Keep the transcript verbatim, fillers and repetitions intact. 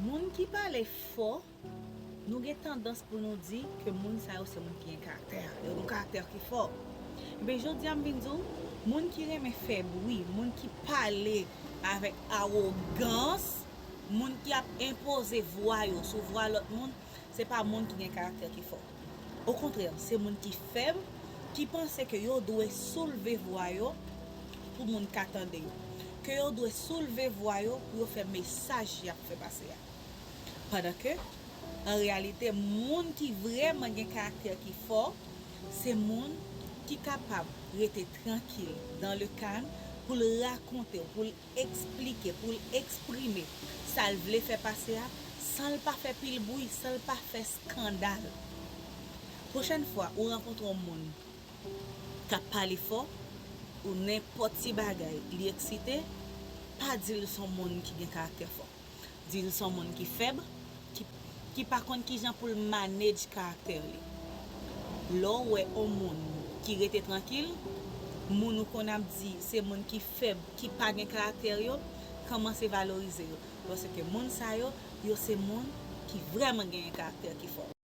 Moun ki pale fò, nou gen tandans pou nou di ke moun sa yo se moun ki gen karaktè, yo gen karaktè ki fò. Ebyen, jodi a m vin di w, moun ki renmen fè bri, moun ki pale avèk awogans, moun ki ap enpoze vwa yo sou vwa lòt moun, se pa moun ki gen karaktè ki fò. Okontrè, se moun ki fèb, ki panse ke yo dwe soulve vwa yo pou moun ka tande yo, ke yo dwe soulve vwa yo pou yo fè mesaj y ap fè pase a. Pandan ke, an reyalite, moun ki vrèman gen karaktè ki fò, se moun ki kapab rete trankil, dans le calme, pou l rakonte w, pou l eksplike, pou l eksprime sa l vle fè pase a, san l pa fè pil bri, san l pa fè eskandal. Pwochèn fwa ou rankontre yon moun k ap pale fò, ou nenpòt ti bagay, li eksite, pa di l se yon moun ki gen karaktè fò. Di l se yon moun ki fèb, ki, ki pa konn kijan pou l manage karaktè li. Lè w wè yon moun ki rete trankil, moun ou konn ap di se moun ki fèb, ki pa gen karaktè yo, kòmanse valorize yo. Paske moun sa yo, yo se moun ki vrèman genyen karaktè ki fò.